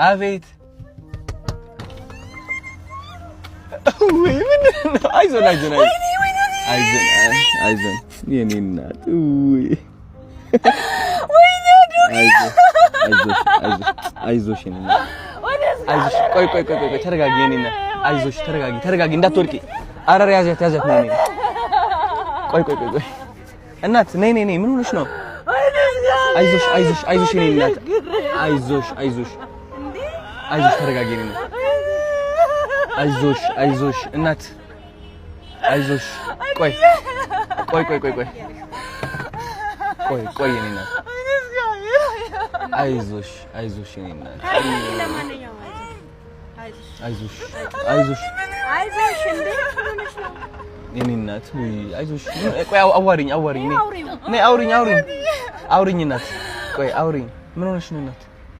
አቤት። ወይ ምንድን ነው? አይዞን አይዞን አይዞን አይዞን የኔ እናት። ውይ አይዞሽ የኔ እናት አይዞሽ። ቆይ ቆይ ቆይ ቆይ ተረጋጊ የኔ እናት አይዞሽ። ተረጋጊ ተረጋጊ፣ እንዳትወድቂ። ኧረ ያዣት ያዣት። ነይ ነይ። ቆይ ቆይ ቆይ ቆይ እናት ነይ ነይ ነይ። ምን ሆነሽ ነው? አይዞሽ አይዞሽ አይዞሽ የኔ እናት አይዞሽ አይዞሽ አይዞሽ። ተረጋጊ የኔ እናት አይዞሽ አይዞሽ እናት አይዞሽ። ቆይ ቆይ ቆይ ቆይ ቆይ ቆይ ቆይ የኔ እናት አይዞሽ አይዞሽ የኔ እናት አይዞሽ አይዞሽ የኔ እናት አይዞሽ። ቆይ አዋሪኝ አዋሪኝ ነይ አውሪኝ አውሪኝ አውሪኝ እናት ቆይ አውሪኝ። ምን ሆነሽ ነው እናት?